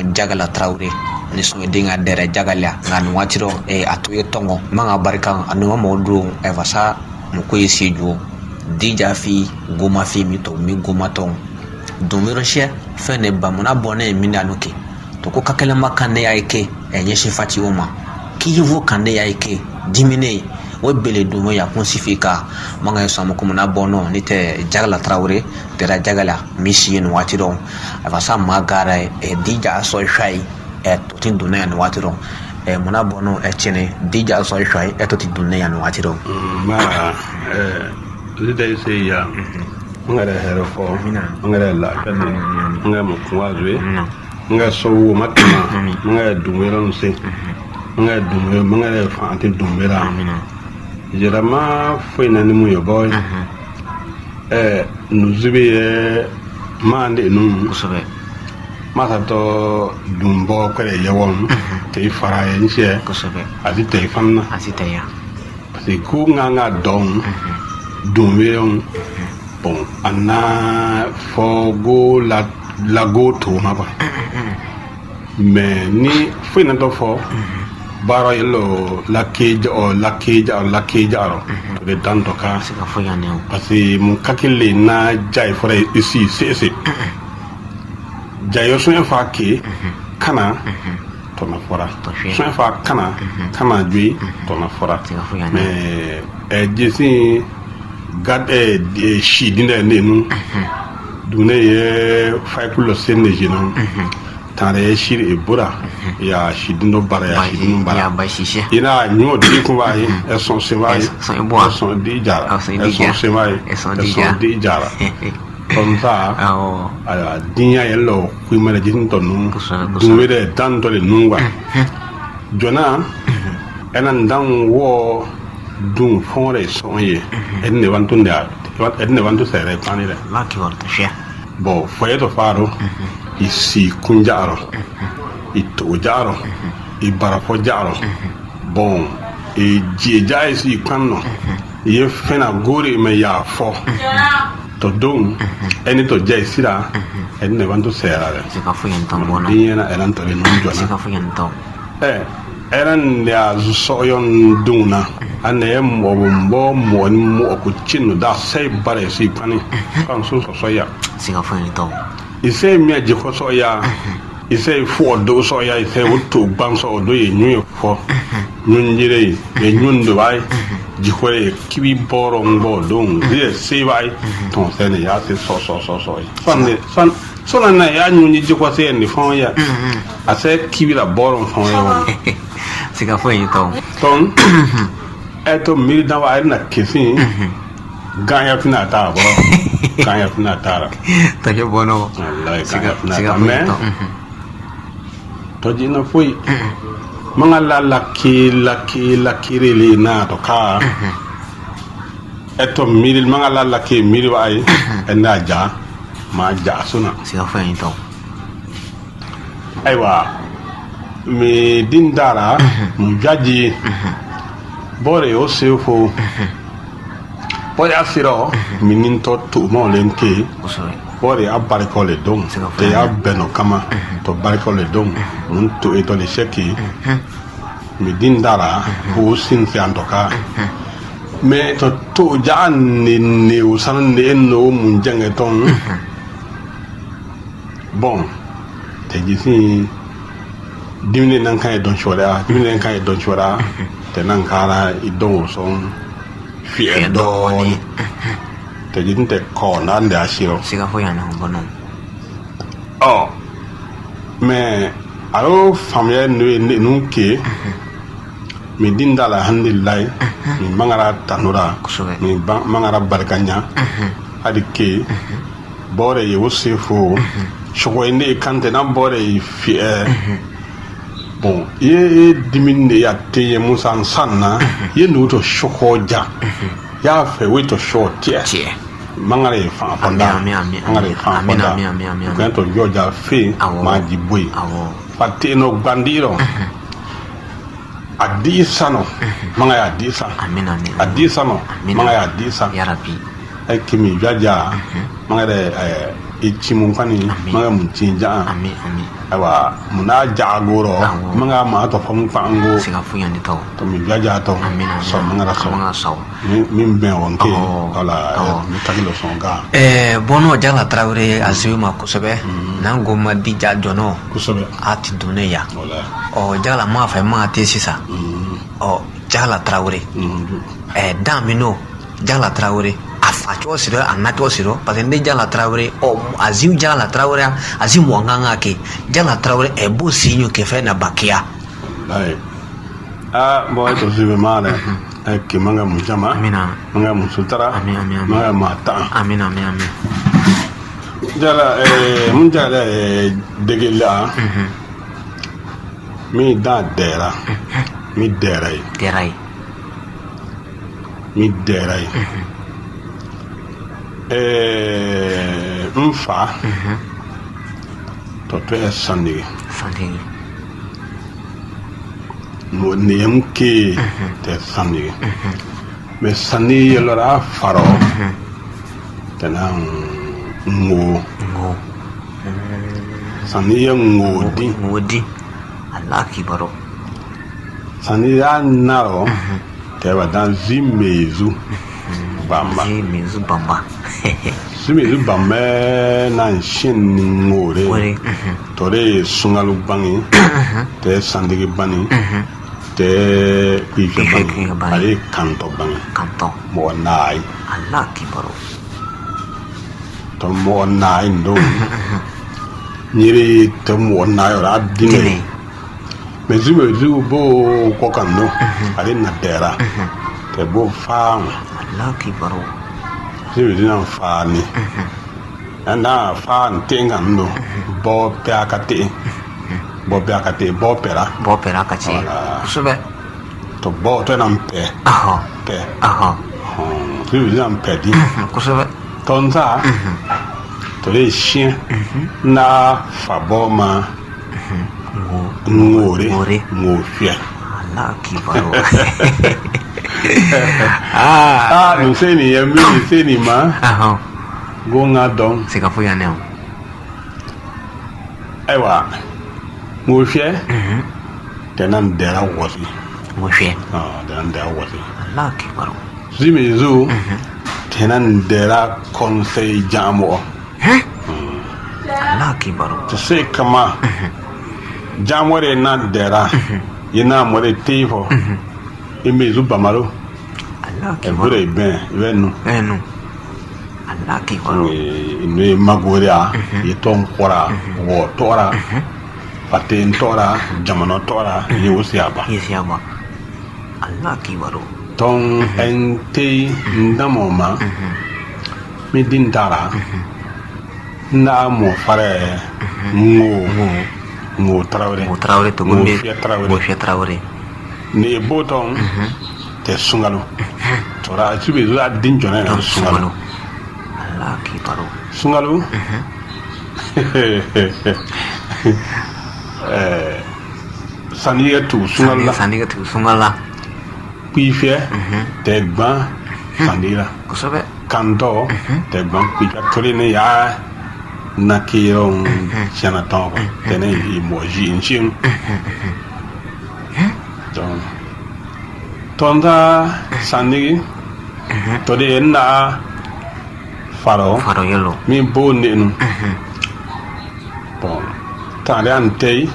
Sɔn Jagala Tarawele ni sɔn den ka dɛrɛ Jagala nka nin waati rɔ a to ye tɔngɔ man ka barika a numa mɔgɔ don fasa mɔgɔ ye se jɔ dija fi goma fi mi to mi goma tɔn don yɔrɔ fɛn de bamuna bɔ ne ye min da kɛ to ko ka kɛlɛma kan ne y'a ye kɛ ɲɛsin fati o ma k'i kan ne y'a ye kɛ dimine o bele don ya kun sifi ka man ka sɔn ko na bɔ nɔ ne tɛ Jagala Tarawele tɛra Jagala misi ye nin waati rɔ a fasa ma gara dija sɔ hwai to ti donna yan nin waati rɔ munna bɔ nɔ tiɲɛ dija sɔ hwai to ti donna yan nin waati rɔ. Ma lida se ya n yɛrɛ hɛrɛ fɔ n yɛrɛ lafiya n ka mu kuma zoe n ka so wo ma tuma n ka dumuyɛrɛ se n ka dumuye n ka fa tɛ dumuyɛrɛ yɛrɛma foyi na ni mun ye bɔ nuzubi ye maa de nu kosɛbɛ masatɔ dunbɔ kɛrɛ yɛwɔn tɛ fara ye n cɛ kosɛbɛ a ti tɛ fana a ti tɛ yan parce que ko n kan ka dɔn dunbɛn bon a na fɔ go la lago to ma quoi mais ni foyi na dɔ fɔ baara yɛlɛ la keja o la keja o la keja o to de dan dɔ kan se ka fɔ yan ne o parce que mun kakele na jai fɔra isi sese jayo sɔn fa ke kana tɔnɔ fɔra sɔn fa kana kana joyi tɔnɔ fɔra se ka fɔ yan ne mais jesi gad si dinɛ ne nu dune ye faikulo sen ne jeno tare ye shiri e bura ya si dindo bara ya si dindo bara ya ba sise ina nyo di ko ba yi e son se ba yi son e boa e son di jara E son di e son se ba yi E son di jara. di jara comme ça awɔ ayiwa diɲɛ yɛrɛ la ko i mana jiri tɔ ninnu Kosɛbɛ, kosɛbɛ. dun wɛrɛ dan dɔ de ninnu wa jɔnna ɛna dan wɔ dun fɔn de sɔn ye ɛdi ne wanto ne ɛdi ne wanto sɛrɛ kwan dɛ la ki wari tɛ bɔn fɔyɛ dɔ faaro i si kun jaarɔ i to jaarɔ i barafɔ jaarɔ bɔn i jie ja ye si kan nɔ i ye fɛn na góore mɛ y'a fɔ tɔ don ɛni tɔ ja sira ɛdi ne wanto sɛrɛ dɛ se ka fɔ yan tɔn bɔ nɔ diɲɛ na ɛna tɔ ninnu se jɔna ka fɔ yan tɔn ɛ ɛna ne a sɔyɔn dun na a ne ye mɔgɔ bɔ mɔgɔ ni mɔgɔ ko ci no da sɛ bara ye si pani kan so sɔsɔ ya se ka fɔ yan tɔn ise mi a jikɔ sɔ ya ise fo do sɔ ya ise o to ban sɔ do ye nyu ye fɔ nyun jire ye ye nyun do bai jikɔ ye kibi bɔrɔ ngbɔ don ye se bai tɔn sɛ ne ya se sɔ sɔ sɔ sɔ ye sɔn ne sɔn sɔn na ya nyun jikɔ se ne fɔn ya a se kibi la bɔrɔ fɔn ye o se ka fɔ yan tɔn tɔn ɛ to miiri dan wa a yɛrɛ na kesi gan ya fina ta bɔ gan ya fina ta la tɔjɔ bɔ nɔ wallahi se gan ya ka fina se ka ta fɔ yan mais tɔn tɔji na foyi manga la la ki la ki la kirele na to ka eto miiri manga la la ki miiri wa ai enda ja ma ja suna se ka fɔ yan tɔn aiwa mi din dara mu jaji bore o sefo bore asiro mi nin to tu mo lenke kosɛbɛ bore a barika le don Se ka fɔ te yan. ya bɛnɔ kama to barika le don mun to eto le seki mi din dara o sin se antoka mais to to ja ne ne o san ne no mun jenge ton bon te jisi dimine nan kan ye dɔn sɔrɔ dimine nan kan ye dɔn sɔrɔ te nan kara i dɔn o sɔn fiɛ dɔɔni te jisi tɛ kɔ n'an de a sirɔ se ka fɔ yan nɔ bɔ nɔ ɔ mais a y'o faamuya n'o ye ninnu ke mi din da la alhamdulilayi mi mangara tanura Kosɛbɛ. mi mangara barika ɲa hali ke bɔre ye o se fo sɔgɔ ne kan tɛ n'a bɔre ye fiɛ bon i ye dimi de ya te ye musa san na i ye nugu to sɔgɔ ja y'a fɛ o to sɔ tiɛ tiɲɛ mangara ye fan fɔnda Ami, ami, ami, mangara ye fan ami, fɔnda ami, ami, ami, ami. o kan to yɔ ja fe Awɔ. ma ji boyi awɔ fa te no gbandi rɔ a di sano manga ya di san amina amina a di sano Amina. manga ya di san yarabi ai kimi jaja manga de i ci mun kani manga mun ci ja. Ami, ami. Ayiwa mun n'a jagorɔ manga ma tɔ fɔ mun fa an ko siga foyi ni tɔ to mi jaja tɔ amina. Sɔn manga la sɔn manga sɔn min bɛn wɔn ke wala mi tagi lɔ sɔn kan. Bɔnɔ Jala Tarawele a ziwi ma kosɛbɛ n'an ko ma dija jɔnɔ kosɛbɛ a ti dun ne ya. Wala. Ɔ Jala m'a fɛ ma te sisan. Ɔ Jala Tarawele dan min n'o Jala Tarawele a fa cogo siri a na cogo siri parce que ne Jala Tarawele ɔ a zi Jala Tarawele a zi mɔgɔ kan ka kɛ Jala Tarawele ɛ bo si ɲu kɛfɛ na bakiya. Wallahi ah bon e to zibe ma dɛ ɛ ke manga mun jama amina manga mun sutara ami ami ami manga ma tan amina ami ami. Jala mun jala degela mi da dɛra mi dɛra ye dɛra ye mi dɛra ye n fa tɔtɔ yɛ sandege sandege niyɛm ke tɛ sandege mɛ sandege yɛlɛra farɔ tɛna ŋo ŋo sandege yɛ ŋo di ŋo di ala kibaro sandege y'a narɔ tɛ ba dan zi mezu bamba zi mezu bamba zi mezu bamba na n siyɛn ni ŋo de tɔ de ye sunkalo bange tɛ sandege bange tɛ kuifɛ bange ale ye kantɔ bange kantɔ mɔgɔ naa ye ala kibaro tɔ mɔgɔ naa ye nin don nyere tɛ mɔgɔ naa yɔrɔ a dinɛ mɛ zi mezu b'o kɔ kan don ale na dɛra tɛ b'o faa ala kibaro zi mezu na faa ni n'a faa n tɛ kan don bɔ pɛ a ka te bɔ pɛ a ka te bɔ pɛra bɔ pɛra ka ci kosɛbɛ tɔ bɔ tɔ na n pɛ pɛ zi mezu na n pɛ di kosɛbɛ tɔnsa tɔ de ye siɲɛ n'a fa bɔ ma ŋore ŋo fiyɛ ala kibaro aa nin se nin ye min se nin ma ko n ka dɔn siga foyi yan o ayiwa ŋo fiyɛ tɛna n dɛra wɔsi ŋo fiyɛ tɛna n dɛra wɔsi ala kibaro zimizu tɛna n dɛra kɔnsɛyi jamɔgɔ ala kibaro tɛ se kama jamɔre na dɛra i n'a mɔre tɛ fɔ i mezu bamaro ala kibaro i bɛn i bɛ nu nu ala kibaro n'o ye magoya i tɔn kɔra wɔ tɔra faten tɔra jamana tɔra i y'o siyaba i siyaba ala kibaro tɔn ɛn tɛ n damɔ ma mi den taara n'a mɔ farɛ ŋo ŋo tarawele ŋo tarawele togo ŋo fiyɛ tarawele ŋo fiyɛ tarawele ni ye botɔn tɛ sunkalo tɔra su bɛ a den jɔnɛ na sunkalo ala kibaro sunkalo sanni ka tugu sunkalo la sanni ka tugu sunkalo la kuifɛ tɛ gan sanni la kosɛbɛ kantɔ tɛ gan kuifɛ tole ne y'a na keyɔrɔ tiɲɛna tɔn kɔ tɛ ne ye mɔgɔ zi n si donc tɔnta sandigi tɔ de ye n na farɔ farɔ yɛlɔ min bo nenu bon tare an tɛ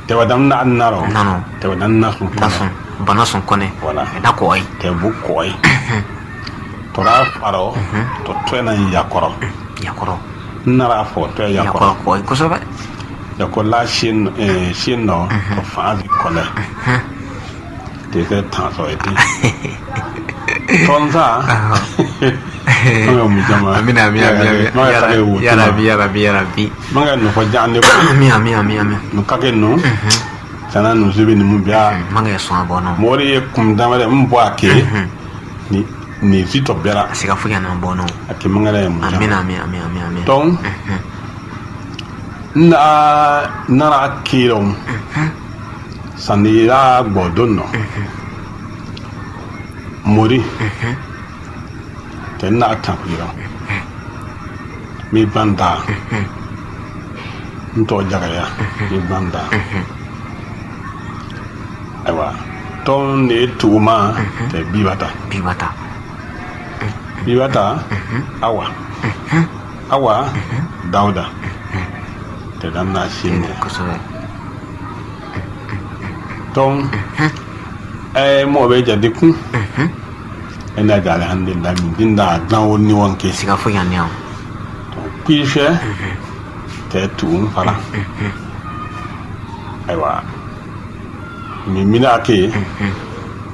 tɛwɛ na narɔ nano tɛwɛ na sun nasun bana sun kɔnɛ wala na kɔyi tɛ bu kɔyi tɔra farɔ tɔ tɔ na yakɔrɔ yakɔrɔ n nara fɔ tɔ yakɔrɔ kɔyi kosɛbɛ yakɔla sin sin nɔ tɔ fan di kɔlɛ tɛ kɛ tan sɔrɔ ye ten tɔnsa amina amina amina yarabi yarabi yarabi manga no fo jande ko amina amina amina no kake no sana no zibe ni mubia manga so abono mori ye kum damare mbo ake ni ni zito bera sika fuya na bono ake manga le mu amina amina amina amina ton na nara kilo sanira gbodon no mori tɛ na tampira Mi banda n tɔgɔ jagaya mi banda. Ayiwa, tɔn de ye tuguma tɛ bibata. Bibata. Bibata, awa awa dawuda tɛ dan na sin. Kosɛbɛ. Tɔn ɛɛ mɔgɔ bɛ jadi kun ina da alhamdulillah min din da dan wo ni wanke. Siga foyi yan ne. Kuifɛ tɛ tugun fara. Ayiwa, min mina ke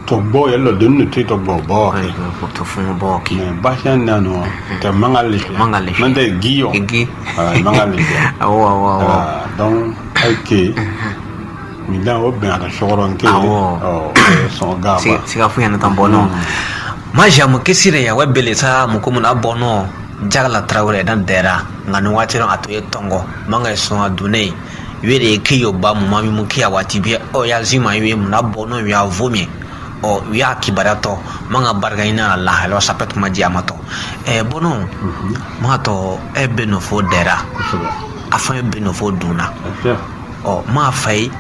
to bɔ yɛlɛ don ne tɛ to bɔ bɔ ke to fun bɔ ke. Mais basian nano tɛ mangal le. Mangal le. Man tɛ giyo. Gi. Mangal le. Awɔ, awɔ, awɔ. Donc ay ke min dan o bɛn a ka sɔgɔrɔn ke. Awɔ. Ɔ sɔn ga ba. Siga foyi yan tan bɔ nɔ ma jamu kesire ya webele sa muko mun abɔnɔ jagala tarawele dan dɛra nka nin waati a to ye tɔngɔ manga sɔn a dunnen wele ke yo ba mu ma mi mu ke a waati bi ɔ ya zima ye mun abɔnɔ ya vomi ɔ u y'a kibaruya tɔ manga barika ɲini a lahala sapɛ tuma di a ma tɔ ɛ bɔnɔ ma tɔ e bɛ nɔ fo dɛra. Kosɛbɛ. A fɛn bɛ nɔ fo dunna ɔ maa fa ye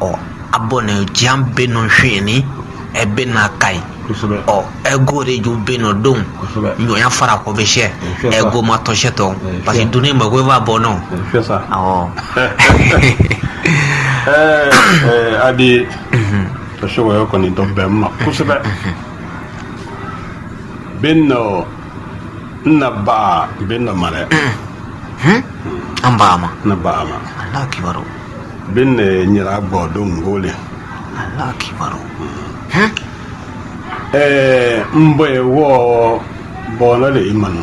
ɔ a bɔnɛ jan bɛ nɔ hwene ɛ bɛ na ka ye. Kosɛbɛ. Ɔ ɛgo de ju bɛ nɔ don. Kosɛbɛ. Ɲɔnya fara kɔ bɛ sɛ. Fɛ sa. Ɛgo ma tɔ sɛ tɔ parce que fɛ. dunnen ma ko i b'a bɔ nɔ. Fɛ sa. Awɔ. Ɛɛ adi sɔgɔ kɔni dɔ bɛn ma kosɛbɛ bɛ nɔ n na ba bɛ nɔ ma dɛ. An ba ma. N na ba ma. Ala kibaru. Bɛ ne ɲɛra bɔ don ngole. Ala kibaru. Ɛɛ n bɔ ye wɔ bɔnɔ de i ma nɔ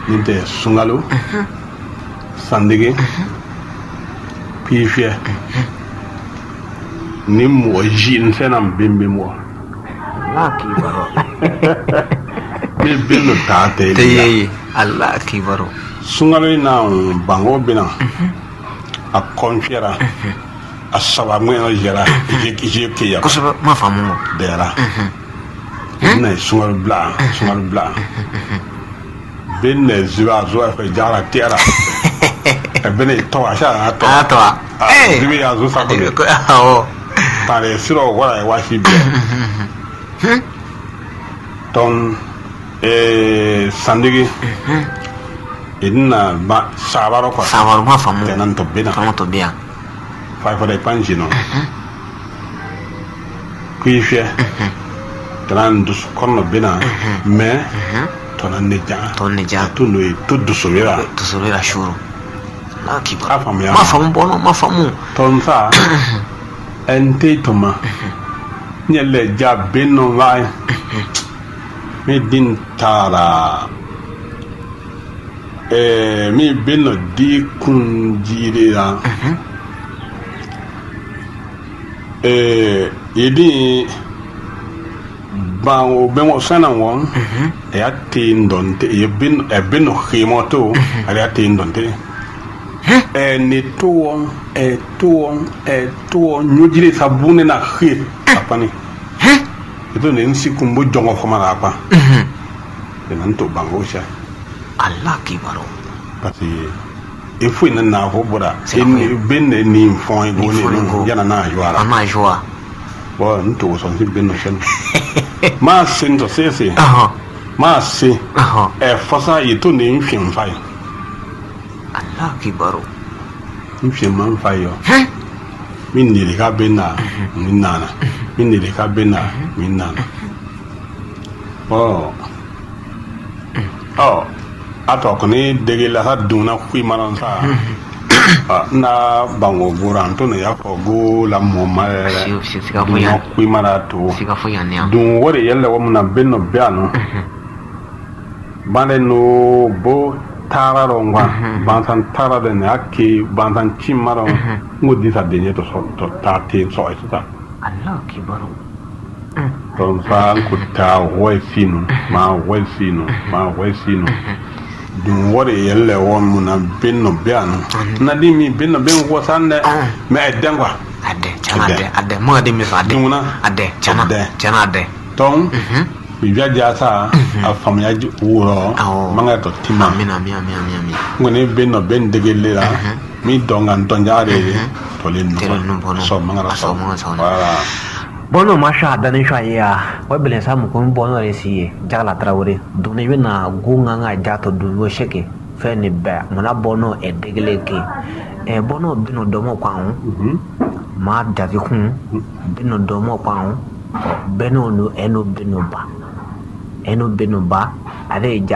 nin tɛ sunkalo sandege pifiyɛ ni mɔgɔ zi n fɛn na bɛn bɛ mɔgɔ. Ala kibaru. Ne bɛ nɔ taa tɛ. Tɛ ye ala kibaru. Sunkalo in na banko bɛ na a kɔnfiyɛra a saba ŋmɛnɛ jɛra je keya. Kosɛbɛ, ma faamu. Dɛra ne sunkalo bila sunkalo bila bɛ ne zuwa zuwa fɛ jara tɛra ɛ bɛ ne tɔgɔ a sara a a tɔgɔ. Tɔ. A zubi ya zu sa kɔni. Awɔ. Tare sirɔ wara ye waati bɛɛ tɔn ɛɛ sandigi i na ba sabarɔ quoi. Sabaru, ma faamu. Tɛnɛ tɔ bɛ na. Tɔnɔ tɔ bɛ yan. Fayfada panji no kuifɛ tɛnɛ dusu kɔnɔ bɛ na mais tɔnɔ ne jan. Tɔ ne ja. To n'o ye to dusu wɛrɛ. Tusoro la suru ala kibaru. A faamuya. Ma faamu bɔnɔ ma faamu. Tɔn sa ɛn tɛ tɔma n yɛlɛ ja bɛ nɔ wa mi den taara ɛɛ mi bɛ nɔ di kun jiri la ɛɛ yedi ban o bɛ wɔ fɛn na wɔ ɛya te ndɔnte ye bɛ ɛ bɛ nɔ xemɔ to ɛya te ndɔnte ɛ ne to wɔ ɛ to wɔ ɛ to wɔ ɲɔjire sa bu ne na xe a kpani eto ne nsi kun bo jɔngɔ fɔma la kpa ɛna n to banko sɛ. Ala kibaru. Parce que e foyi ne na fo bɔra C'est e ne bɛ ne ni fɔn Ni go fɔn ne go. yana na jɔ a la. An ma joie. Bon n to sɔn si bɛ nɔ sɛn maa se n tɔ se se Ɔhɔn. maa se. Ɔhɔn. Ɛ fasa yi to ne n fiɲɛ fa ye. Ala kibaru. N fiɲɛ ma n fa ye min nili ka bɛ na min nana min nili ka bɛ na min nana ɔ ɔ a tɔ kɔni dege la sa donna kui mana sa n na banko bora n to ne y'a fɔ ko la mɔ ma yɛrɛ. Siga foyi donna yan. kui mana to. Siga foyi yan ne yan. Dun o de yɛlɛ wa mun na bɛ nɔ bɛ yan nɔ bane no bo taara dɔn quoi bansan taara dɛ ne y'a ke bansan ci ma dɔn n ko disa den ye to sɔ to taa ten sɔgɔ sisan. Ala kibaru. Donc sa n ko taa wɔ sinu ma wɔ sinu ma wɔ sinu dun o de yɛlɛ wa mun na bɛ nɔ bɛ yan nɔ na di min bɛ nɔ bɛ n wɔ san dɛ mais ɛ dɛn quoi. A dɛ tiɲɛna a dɛ a dɛ mɔgɔ den min sɔn a dɛ. Dumuna. A dɛ tiɲɛna. A dɛ. Tiɲɛna a dɛ. Donc Mi via jasa a faamuya wuro Awɔ. manga to tima. Amin, amin, amin, amin, amin. N kɔni bɛ nɔ bɛ n degeli la mi dɔn ka n dɔnja de ye tɔlen Tɔlen nu bɔ nɔ. sɔn manga A sɔn manga sɔn. Voilà. Bono ma sha dani sha ya wa belen sa mu kun bono re si jagala Traoré doni bena go nganga jato du yo sheke fɛn ni bɛɛ muna bono e degele ke e bono bino domo kwan ma jati kun bino domo kwan beno no eno bino ba eno bino ba ale ja.